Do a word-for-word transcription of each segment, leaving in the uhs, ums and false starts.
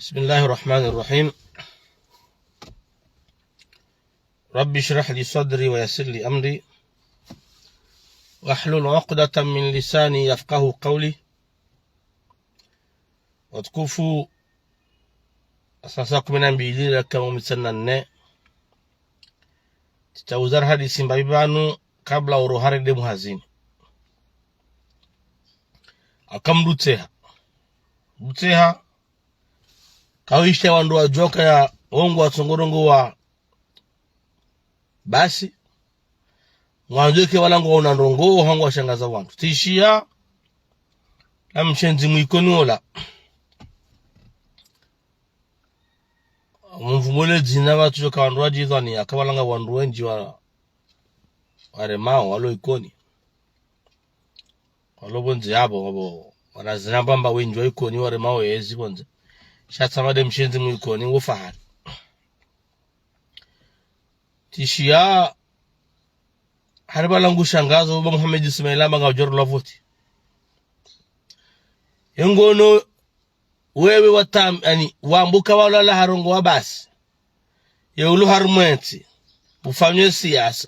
بسم الله الرحمن الرحيم. رب اشرح لي صدري ويسر لي أمري واحلل عقدة من لساني يفقهوا قولي. Watukufu, sasa kumi na mbili dakika makumi tsanu na nne. Tsitsaha uzara hadisi mbapvi pvanu kabla uro hari de muhazini. Aka mdru tseha. Mdru tseha. Kawisha wandru wadjuwa ukaya wo ngwatsongo ndrongoo wa basi. Ngwandzo ike wala ngwaona ndrongoo, hau ngwashangaza wandru. Tsishiya, na mshendzi mwa Ikoni ola. Mumvumbuwe le dzina pvatsu djoka wandru wadjidhwani, aka wala nga wandru wendji wa, waremao, walo Ikoni. Walo pvondze yapvo, wapvo, wana zina mbamba wendji wa Ikoni, waremao yezi pvondze. Sha tsamba de mshendzi mwa Ikoni, wo fahari. Tsishiya, hari pvala ngushangazo, baba Mohamed Ismail amba ngudjo rela voti. Ye ngono wewe watam-, yaani, wamba uka wala la harongowa basi. Ye ulo harumwa entsi, ufanyao siasa.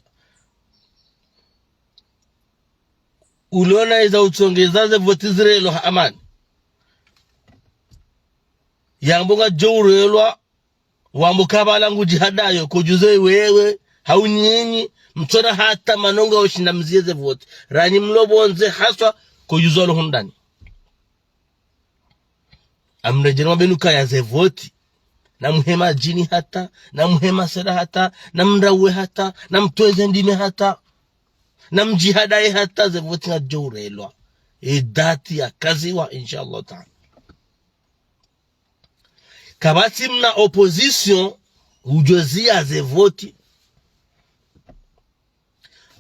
Ulo na iza utsongeza ze voti zirelwa ha amani. Yamba ngadjo urelwa, wamba uka pvala ngudjihadayo, kodjuzo wewe, hau nyinyi, mtsona hata manonga ushinda mziye ze voti. Ranyi mlo pvondze haswa, kodjuzo walo hundani. Amredjeni mwambe nuka ya ze voti. Na muhema djini hata, na muhema sera hata, na mrauwe hata, na mtweze ndimi hata, na mdjihadaye hata, ze voti ngadjo urelwa. E dati ya kaziwa, inshallah taala. Kapvatsi mna opposition, udjo ziya ze voti.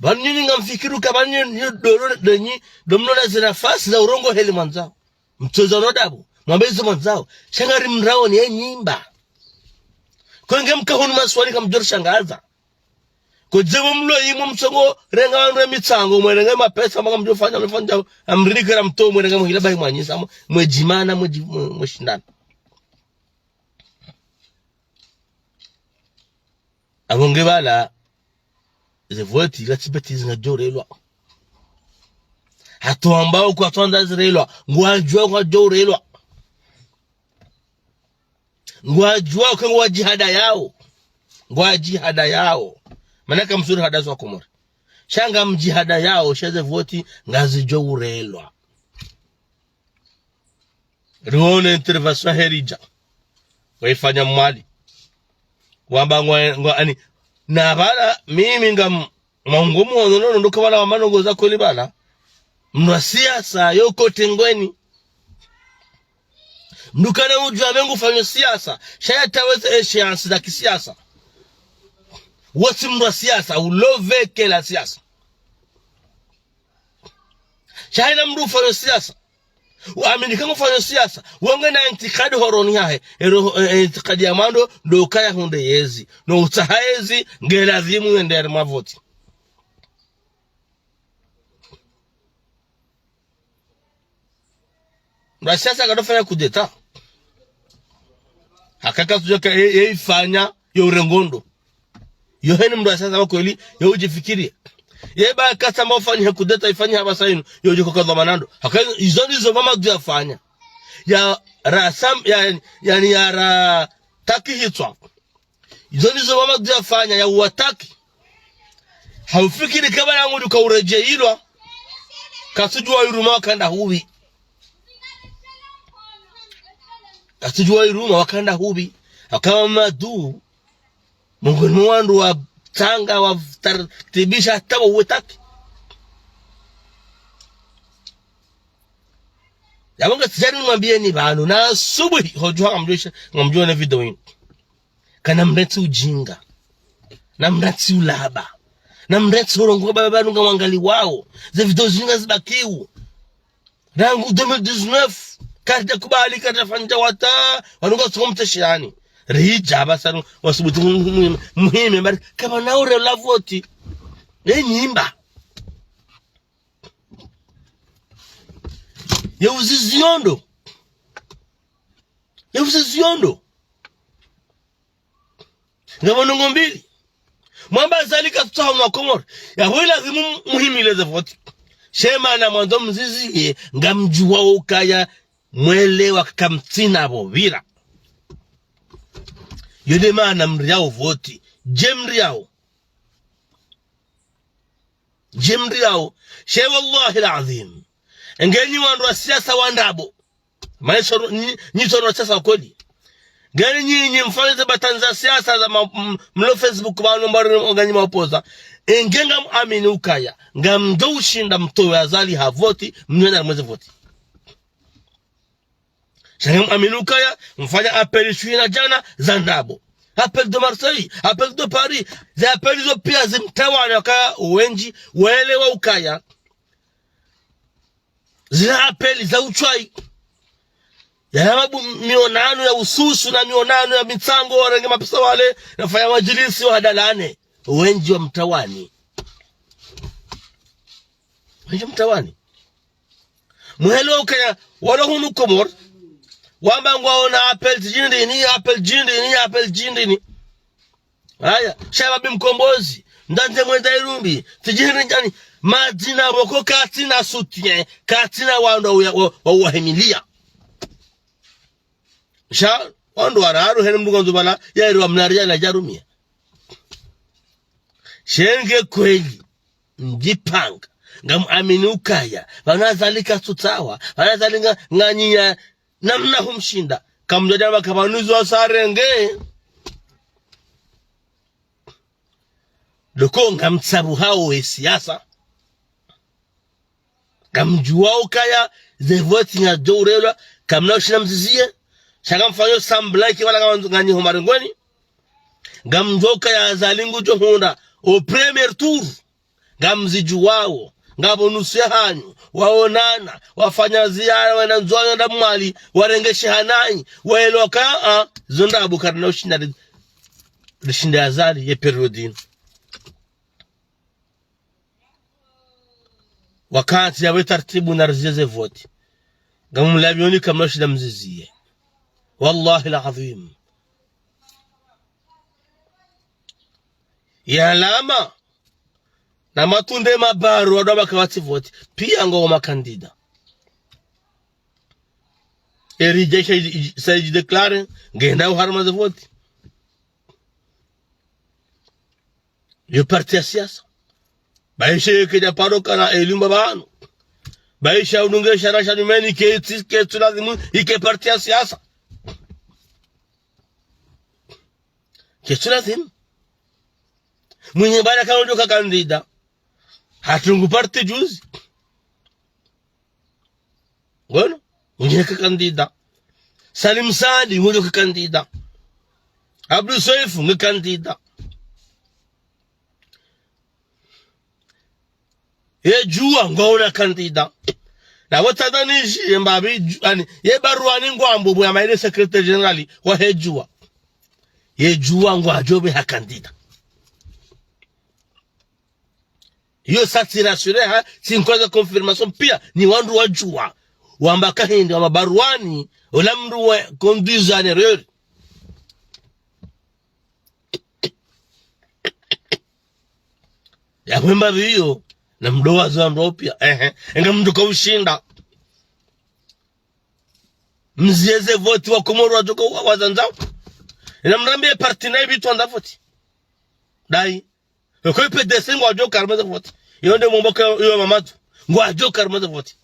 Pvanu nyinyi ngamfikiri uka pvanu nyinyi, nyinyi ndo, ndo, ndo nyi, ndo mlo na ze nafasi za urongowa heli mwandzao. Mtsoza no dapvo, mwambe izo mwandzao. Sha ngari mraoni ye nyimba. Kwenge mka hunu masiwani kamdjo rishangaza. Kodjeze pvo mlo yimwe mtsongo renga wandru ye mitsango, mwe renga mapesa, maka mdjo fanya, mfanya, amrinikira mto, mwe renga mhila bahi mwanyisa, mwe, mwe djimana, mwe dji-, mwe, mwe shindana. Apvo nge pvala, ze voti la tsi bêtise ngadjo urelwa. Hata wamba uka tsi wandza zirelwa, ngwadjuwa ngadjo urelwa. Ngwadjuwa uka ngwadjihadayao. Ngwadjihadayao. Mana kamsuri hada za Komori. Sha ngamdjihadayao, sha ze voti ngazidjo urelwa. Rione intervention heridja. Waifanya Mwali. Wamba ngwa, ngwa, yaani, na pvala, mimi ngam, mwangu mwono, no, no, ndo ka pvala wamba ndrongoo za kweli pvala. Mndru wa siasa, yo kote ngweni. Mndru kana udjuwa pvengu fanya siasa, sha ya taweze échéance za kisiasa. Wo tsi mndru wa siasa, ulo pveke la siasa. Sha hayina mndru ufanya siasa. Uamini uka ngufanya siasa. Wo nge na intikadi horoni hahe. Ero, eh, intikadi ya mwando, ndo ukaya hundre yezi. No utsaha yezi, nge lazimu yende ya mavoti. Mndru wa siasa kadjofanya coup d'État. Haka katsudjoka ye, ye ifanya, yo urengondo. Yo heni mndru wa siasa wa kweli, yo udjifikiri. Ye ba katsamba ufanya coup d'État ifanya hapvasa yinu, yo djoko kadhwa manando. Haka izo ndizo pvamadu yafanya. Ya rasam, ya, yaani ya ra taki hitswa. Izo ndizo pvamadu yafanya ya uwataki. Haufikiri kabla yangu duka uredjeyilwa. Katsudjuwa iruma wakanda hupvi. Katsudjuwa iruma wakanda hupvi. Haka Mamadu. Mongoni mwa wandru wa tsanga wa tartibisha hata wa uwetaki. Yapvo nge tsidjani nimwambiyeni pvanu. Na asubuhi, hodjuha ngamdjo isha, ngamdjo ona video yinu. Kana mrentsi ujinga. Na mrentsi ulaba. Na mrentsi urongowa pvapvo pvanu ngamwangaliwao. Ze video zinu ngazibakiwo. Rangu deux mille dix-neuf. Karidja kubali, karidja fanya wata. Wanu ngwatsoko mteshiyani. Ridja pvasa nu, wasubuti mu-, mu-, muhime, bari, kapvana urela voti. Ye nyimba. Ye uzizi yondo. Ye usizi yondo. Ngapvo ndrongoo mbili. Mwamba Azali katsutsaha unu wa Komori. Yapvo ilazimu muhimilize voti. She mana mwandzo mziziye, ngamdjuwao ukaya mwelewa kamtsina pvo pvira. Yo nde mana mriao voti. Dje mriao. Dje mriao. She wallahi al-azim. Ngenyi wandru wa siasa wa ndrabo. Maesha ru-, nyi, nyi tsono siasa kweli. Ngani nyinyi mfanye ze batani za siasa za ma-, m-, mlo Facebook pvanu mbari nganyi maopoza. Nge ngamwamini ukaya ngamdjo ushinda mtowe Azali ha voti, mnwena mweze voti. Sha ngamwamini ukaya mfanya appel shwina djana za ndrabo. Appel de Marseille, appel de Paris, ze appel zo pia zimtawanya ukaya wendji, welewa ukaya zila appel za utswayi. Yala mabu mionano ya ususu na mionano ya mitsango warenge mapesa wale, nafanya majilisi wahadalane. Wendji wamtawani. Wendji wamtawani. Muhelewa ukaya, wala hunu Komori. Wamba ngwaona appel djindrini, appel djindrini, appel djindrini. Haya, Shababi Mkombozi, Mdzadze Mwenda Irumbi, tsidjihiri ndjani, madzina pvoko katsina soutien, katsina wandru wa, wa, wa, wahimiliya. Sha, wandru wararu hene mdru ngwandzo pvala, yairi wa mnari ya na djarumiya. She nge kweli, mdjipanga, ngamwamini ukaya, pvanu Azali katsutsawa, pvanu Azali nga, nganyinya, namna humshinda. Kamdjadja pvaka pvanu izo asarenge. Loko ngamtsabuhao ye siasa. Ngamdjuwao ukaya ze voti ngadjo urelwa, kamna ushinda mziziye. Sha ngamfanyo sambulaki wala nganganyi ho marengweni. Ngamdjuwao ukaya Azali ngudjo hundra au premier tour. Ngamzidjuwao, ngapvo nusu ya hanyu, waonana, wafanya ziara, wena ndzwani na Mwali, warengeshe hananyi, waelewa ka, a, zo ndrabo karina ushinda ri-, rishinde Azali ye période inu. Wakati yawe tartibu na riziye ze voti. Ngamlabioni kamna ushinda mziziye. Wallahi al-azim. Ye alama. Na matunda ye mabaru wandru wamba kawatsi voti. Pia ngwao makandida. Eri dje sha iji-, iji-, sa idjidéclaré, ngwendao harumwa ze voti. Yo parti ya siasa. Baishe kedja paro kana élu mba pvanu. Baishe udunge shara sha nyumeni ketsi, ketsu lazimu ike parti ya siasa. Ketsu lazimu. Mwinyi Baraka ngudjo ka kandida. Hatungu parti juzi. Ngono, ngudjo ka kandida. Salim Said ngudjo ka kandida. Abdou Soefo nge kandida. Ye Juwa ngwaona kandida. Na wotadanishi ye mbapvi Ju-, ani, ye Baruani ngwambo bwe amaile secrétaire général wahe Juwa. Ye Juwa ngwadjo pveha kandida. Iyo sa tsi rassuré ha, tsi nkwaza confirmation pia, ni wandru wa Juwa. Wamba kahindi wa mabaruani, ola mndru wa conduit en erreur. Ya hwemba pviyo, na mdowazo wandru pia, ehe, enga mndru ka ushinda. Mziye ze voti wa Komoro wadjo ka wa-, wazandzao. Ina mrambiye parti na ipvi tu wandza voti. Dai. Eko U P D C ngwadjo ka harumwa ze voti. Iyo nde mwomboke iyo Mamadou. Ngwadjo ka harumwa ze voti.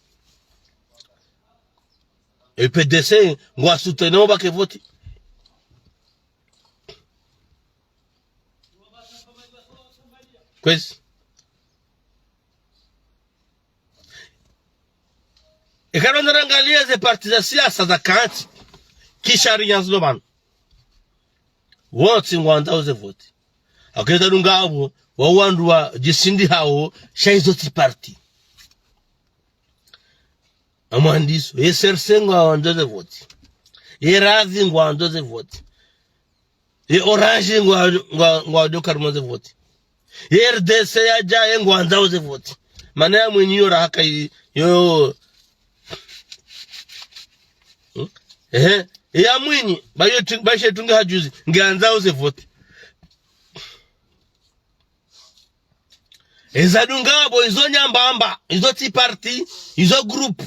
U P D C ngwa soutenir wabake voti. Kwezi. Eka ndo ngarangaliya ze parti za siasa za kantsi, kisha riyanzi lo pvanu. Wontsi ngwandzao ze voti. Akeza dunga apvo, wa wandru wadjisindihao, sha izo tsi parti. Amwandiso, ye C R C ngwandzo ze voti. Ye Ravi ngwandzo ze voti. Ye Orange ngwa, ngwa, ngwadjo ka harumwa ze voti. Ye R D C yadja ye ngwandzao ze voti. Mana ya mwenyi yo raha ka i, yo. Hmm? Ehe. Ya Mwinyi, ba yo tu-, ba she tunge hadjuzi, nge andzao ze vote. Eza dunga bo izo nyambamba, izo tsi parti, izo groupe.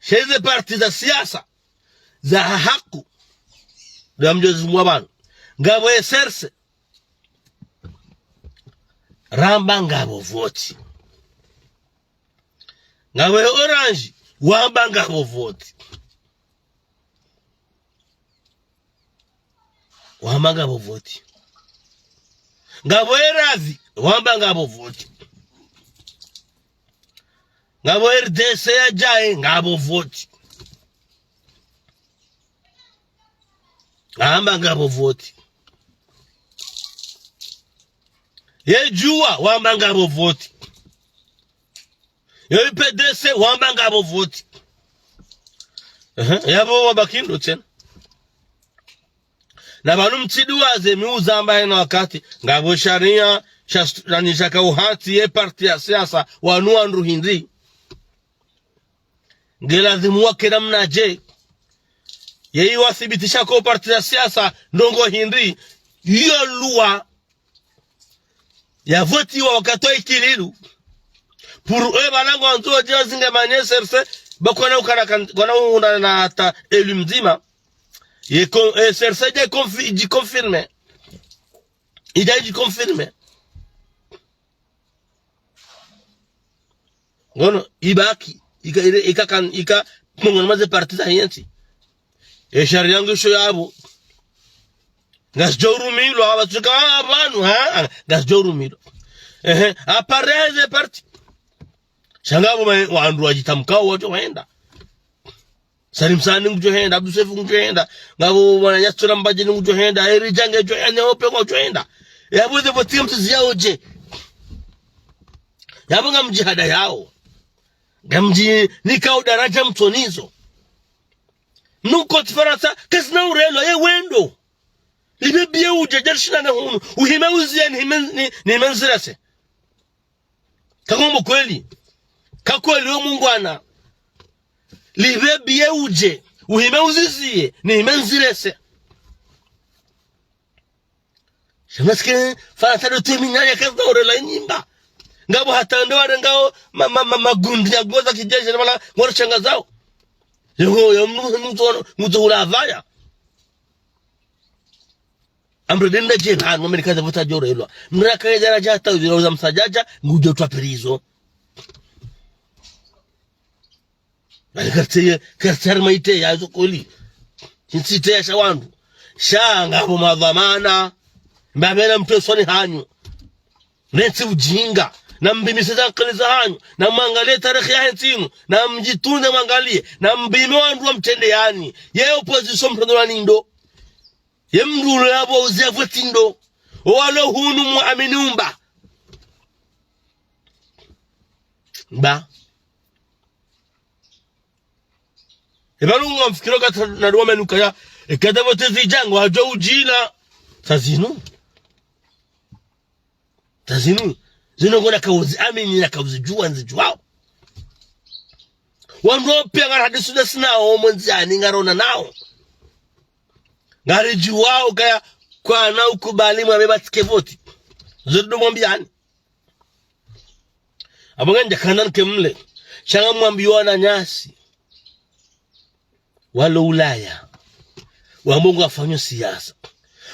She ze parti za siasa, za hahaku. Nda mdjozi mwa pvanu. Ngapvo ye serse. Ramba ngapvo vote. Ngapvo ye orange. Wamba ngapvo vote. Wamba ngapvo vote. Ngapvo ye ravi. Wamba ngapvo vote. Ngapvo R D C ya djaye, ngapvo vote. Wamba ngapvo vote. Ye Juwa, wamba ngapvo vote. Ye U P D C, wamba ngapvo vote. Ehe, yapvo wabaki ndo tsena. Na pvanu mtsidjuwa ze mi uzamba yena wakati, ngapvo sharia, sha st-, nani shaka uhantsi ye parti ya siasa, wanu wandru hindri. Nge lazimu wake namnadje. Yeyi wathibitisha ko parti ya siasa, ndrongo hindri, iyo lwa. Ya votiwa wakati wa ikililu. Pour eux, pvala ngwandzo djina zinge manye serse, ba kwana ukana kan-, kwana uunda na hata élu mdzima. Ye con-, eh, serse dja confi-, dji confirme. Idja dji confirme. Ngono, ibaki, ika, ika, ika kan-, ika, mongoni mwa ze parti za yentsi. E sharia ngisho yapvo. Ngazidjo urumilwa, apvatsuka, ah, pvanu, ha? Ngazidjo urumilwa. Ehe, apare ze parti. Sha ngapvo ma-, wandru wadjitamkao wadjo hwenda. Salim Sani ngudjo hwenda, Abdou Seif ngudjo hwenda, ngapvo mwananya Tsura Mbadjini ngudjo hwenda, Eri Djange djo hwenda, ne ope ngudjo hwenda. Yapvo ze vote mtsi ziyaodje. Yapvo ngamdji hada yao. Ngamdji nikao daraja mtsonizo. Nuko tsi Farantsa, kazina urelwa, ye wendo. Libe biye udje, djeli shina na hunu. Uhime uziye, nihime, ni, nihime nzirese. Kakombo kweli. Ka kweli we mungwana. Libe biye udje. Uhime uziziye, nihime nzirese. Shamaske, Farantsa ndo temi nanya kazina urelwa inyimba. Ngapvo hata ndo warengao ma, ma, ma, magundi ya ngoza kijeshi na pvala ngwaro shangazao. Yeho, yo mnu, mnu, mnu, mnu, mnu, ula avaya. Ambre denda dje pvanu, Amerika za vote djo urelwa. Mndru akaye daraja hata uzira uza msadjadja, ngudjo twa prison. Bali kartse, kartse harumwa iteya zo kweli. Shintsi iteya sha wandru. Sha ngapvo madhwamana. Mbapvena mtwe usoni hanyu. Nentsi ujinga. Na mbimise za nkili za hanyu. Na mwangalie tarehi ya hentsi inu. Na mdjitunde mwangalie. Na mbime wandru wa mtrende yani. Ye opposition mtrende wa nindo. Ye mndru ulo yapvo uze vote ndo. Owalo hunu mwa amini umba. Ba. Eba lungu ngamfikiro kata na duwa menu kaya. Ekata vote zidja ngwadjo udjila. Sa zinu. Sa zinu. Zinu ngona kauzi amini na kauzi djuwa nzi djuwao. Wandru pia ngari hadisi nda sinao, mwenzi ani ngarona nao. Ngari djuwao kaya kwana ukubali mwambe batike vote. Zo ndo mwambiani. Apvo ngendja kana nkemle. Sha ngamwambiyo wananyasi. Walo Ulaya. Wambo ngwafanyo siasa.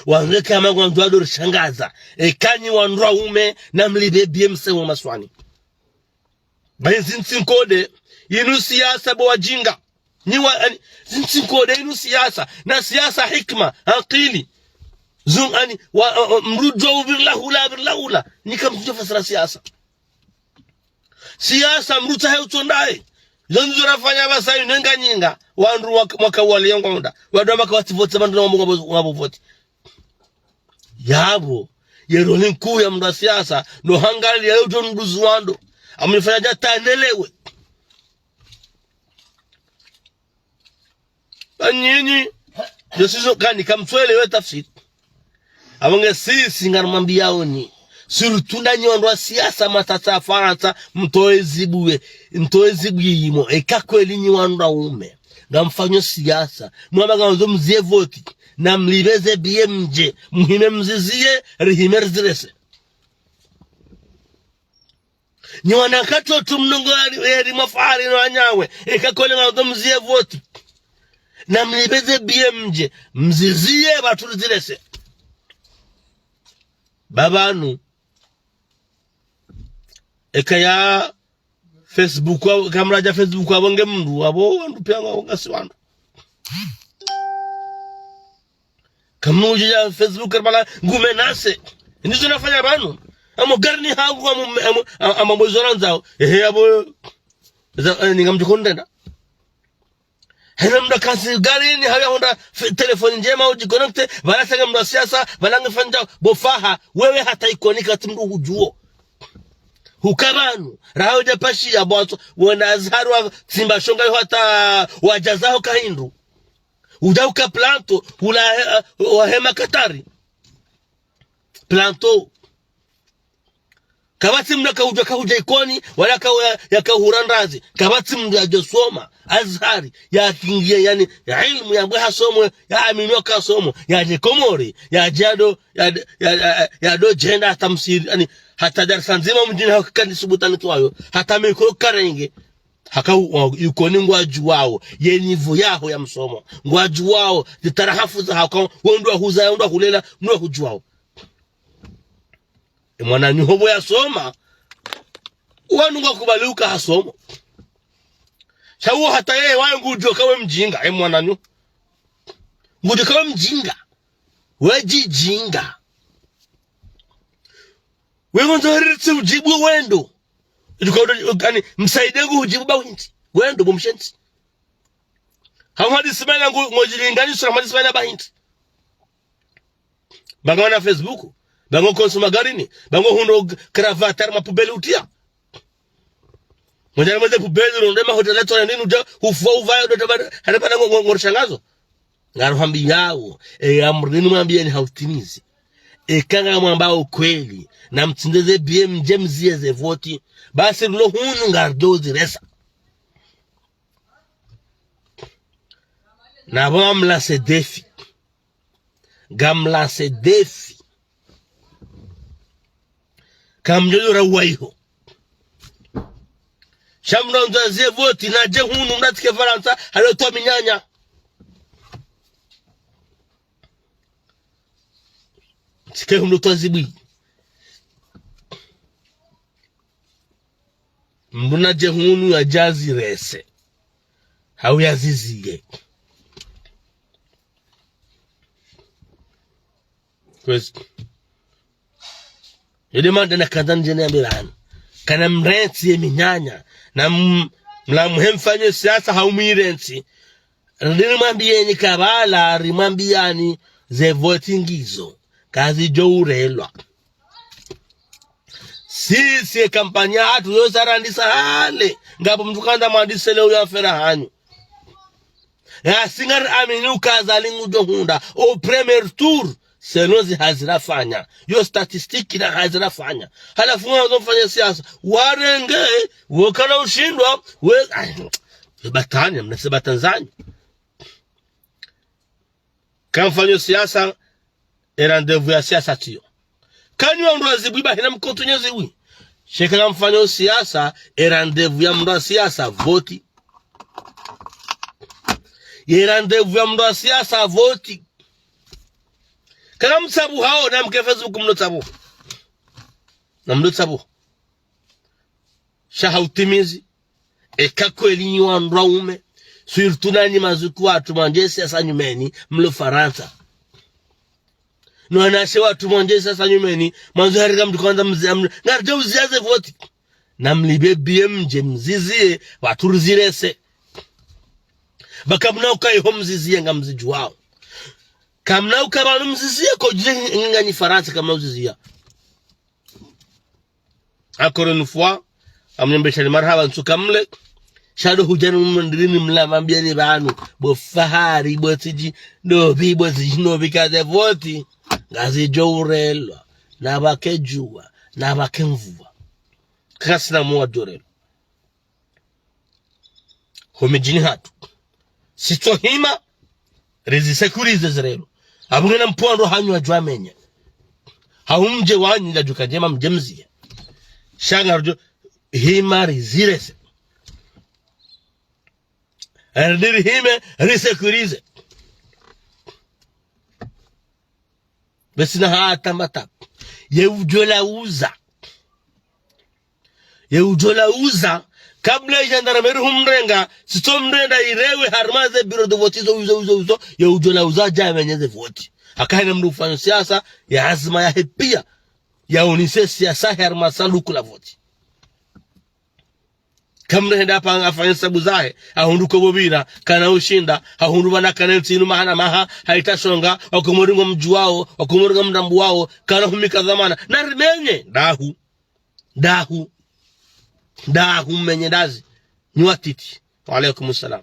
Wangeke ama ngwandzo wadori shangaza. Eka nyi wandru waume na mlibe biye msewe maswani. Bayi zintsi nkode, inu siasa bo wajinga. Nyi wa, ani, zintsi nkode inu siasa. Na siasa hikima, akili. Zung, ani, wa, o, o, mrudjo uvirla hula, virla hula. Nyi kamdjo fasira siasa. Siasa mrutsahe utsondaye. Zondzo rafanya pvasa inu nga nyinga. Wandru wak-, mwaka wali yongo unda. Wandru waka watsi vote, wandru wambo ngapvo, ngapvo vote. Yapvo, ye roli nkuu ya mndru wa siasa, no hangalia yo utso mduzi wando. Amnifanya dja tanelewe. Ba nyinyi, yo sizo kani kamtswelewe tafsiri. Apvo nge sisi ngarumwambiyaoni. Surtout nda nyi wandru wa siasa matata Farantsa, mtowe zibuwe, mtowe zibuwe yimo. Eka kweli nyi wandru waume. Ngamfanyo siasa. Mwamba ngamwandzo mziye voti. Namlipve ze billet mdje. Mhime mziziye, rihime rizirese. Nyi wana nkatru tu mnongo yari, yari mafahari no wanyawe. Eka kweli ngamwandzo mziye voti. Namlipve ze billet mdje. Mziziye, pvatsu rizirese. Ba pvanu. Eka ya Facebook, wa-, kamradja Facebook, apvo nge mndru, apvo wandru pia nga, ngasi wandru. Kamnudja Facebook, karibala, ngumenase. Ndizo nafanya pvanu. Amo gari ni hangu, amo, amo, amo, amo mwezo randzao. Ehe, apvo, za, eh, ninga mdjukondenda. Hena mndru kasi garini, haya honda f-, telefoni ndjema, udjiconnecte, pvala senge mndru wa siasa, pvala nge fanya, bo faha, wewe hata ikoni katsi mndru hudjuo. Huka pvanu, raha udja pashi ya bwatso, wena Azhari wa tsimba shonga yo hata wadjazaho kahindru. Udja uka planto, hula, eh, wahema katari. Planto. Kapvatsi mndru yakahudja, kahudja ikoni, wala ka-, ya-, yakahura ndrazi. Kapvatsi mndru yadjosoma, Azhari, yakingie, yani, ya ilmu yambwe hasomo, ya amini waka somo, yadje Komori, yadje yado, yad-, ya-, ya-, yado djenda hata msiri, yani, hata darasa ndzima mdjini hakani subutani twayo, hata mikro karenge. Haka u-, wa-, ikoni ngwadjuwao, ye niveau yaho ya msomo. Ngwadjuwao, zitarahafu za haka, wondru wahuza, wondru wahulela, mndru wahudjuwao. E mwananyu hopvo yasoma, wanu ngwakubali uka hasomo. Sha uwo hata yeye waye ngudjo kawe mdjinga, e mwananyu. Ngudjo kawe mdjinga. We djidjinga. We ngondzo ritsi udjibu wendo. Idjuka udo, yani, msaidie ngu udjibu ba windji. Wendo bo mshenzi. Hamadi Ismaila ngu, ngodjilinganisha na Hamadi Ismaila ba hindri. Ba ngo na Facebook, ba ngo konso magarini, ba ngo hundro g-, cravate hari mapubeli utia. Mwenye mwenye pubeli, ronde mahotela tsona nini udja, ufua uvayo, ndo tabada, hale pana ngo, ngo, ngo rishangazo. Ngaruhambiyao, e amri nimwambiyeni hautimizi. Eka ngamwambao ukweli, namtsinde ze billet mdje mziye ze voti, basi rulo hunu ngaridjo ziresa. Napvo ngamlanse défi. Ngamlanse défi. Kamdjo djora uwaiho. Sha mndru andzo aziye voti, nadje hunu mndru atsike Farantsa, hale utwa minyanya. Tsike hunu utwa zibwi. Mndru nadje hunu yadje azirese. Hau yaziziye. Kwezi. Yede manda nakandza ndjeni yambe pvanu. Kana mrentsi ye minyanya. Na m-, mlamuhe mfanye siasa hau mwirentsi. Rimwambiyeni kabla, rimwambiyani ze voti ngizo. Kazidjo urelwa. Sisi ye kampanya hatru yo zarandisa hale. Ngapvo mndru kandza mwandise leo ya fera hanyu. Yasi ngari amini uka Azali ngudjo hundra. Au premier tour. Selon zi hazi rafanya. Yo statistique na hazi rafanya. Halafu ngwandzo mfanye siasa. Warenge. Wokana ushindwa. We, ay, batani, mnese batanzani. Kamfanyo siasa, e rendez-vous ya siasa tsiyo. Kanyi wa mndru wa zibwi ba hina mkontru nye zibwi. Sha eka ngamfanyo siasa, e rendez-vous ya mndru wa siasa, voti. Ye rendez-vous ya mndru wa siasa, voti. Kana mtsabu hao, namke Facebook mlo tsabu. Na mlo tsabu. Sha hautimizi. Eka kweli nyi wandru waume. Surtout nanyi mazuki watru mwandje siasa nyumeni, mlo Farantsa. No wanawashe watru mwandje siasa nyumeni, mwandzo harika mndru kandza mzi-, mndru, ngaridjo uziya ze voti. Namlipve billet mdje mziziye, watru rizirese. Ba kamna uka iho mziziye ngamzidjuwao. Kamna uka pvanu mziziye, kodjile nganyi Farantsa kamna uziziya. Encore une fois, ngamnembeshani marahaba ntsuka mle. Sha ndo hudjani mndrini mla mwambiyeni pvanu. Bo fahari, bo tsidji, ndopvi, bo tsidji, ndopvi ka ze voti. Ngazidjo urelwa. Na pvake djuwa, na pvake mvua. Kasina mwa djo urelwa. Ho midjini hatru. Sitso hima, rizi sécuriser zirelo. Apvo ngena mpondro hanyu adjo amenye. Hau mdje wanyu ndjadjuka ndjema mdje mziye. Sha ngaridjo hima rizirese. Erdiri hime risécuriser. Basi na hata mata. Ye udjo la uza. Ye udjo la uza. Kabla ye gendarmerie humrenga, sitso mrenda irewe harumwa ze bureau de vote izo, izo, izo, izo. Ye udjo la uza dja amenye ze vote. Haka hena mndru ufanya siasa, ya azma yahe pia. Ya unise siasa yahe harumwa sanduku la vote. Kamre henda apanga afanye sabu zahe, ahundru ko bobira, kana ushinda, ahundru bana kana ntsi inu maha na maha, haita shonga, wakomori ngwamdjuwao, wakomori ngwamdambuwao, kana humnika dhwamana. Na rimenye, dahu. Dahu. Dahu menye ndazi. Nyi watiti. Wa alaikum salam.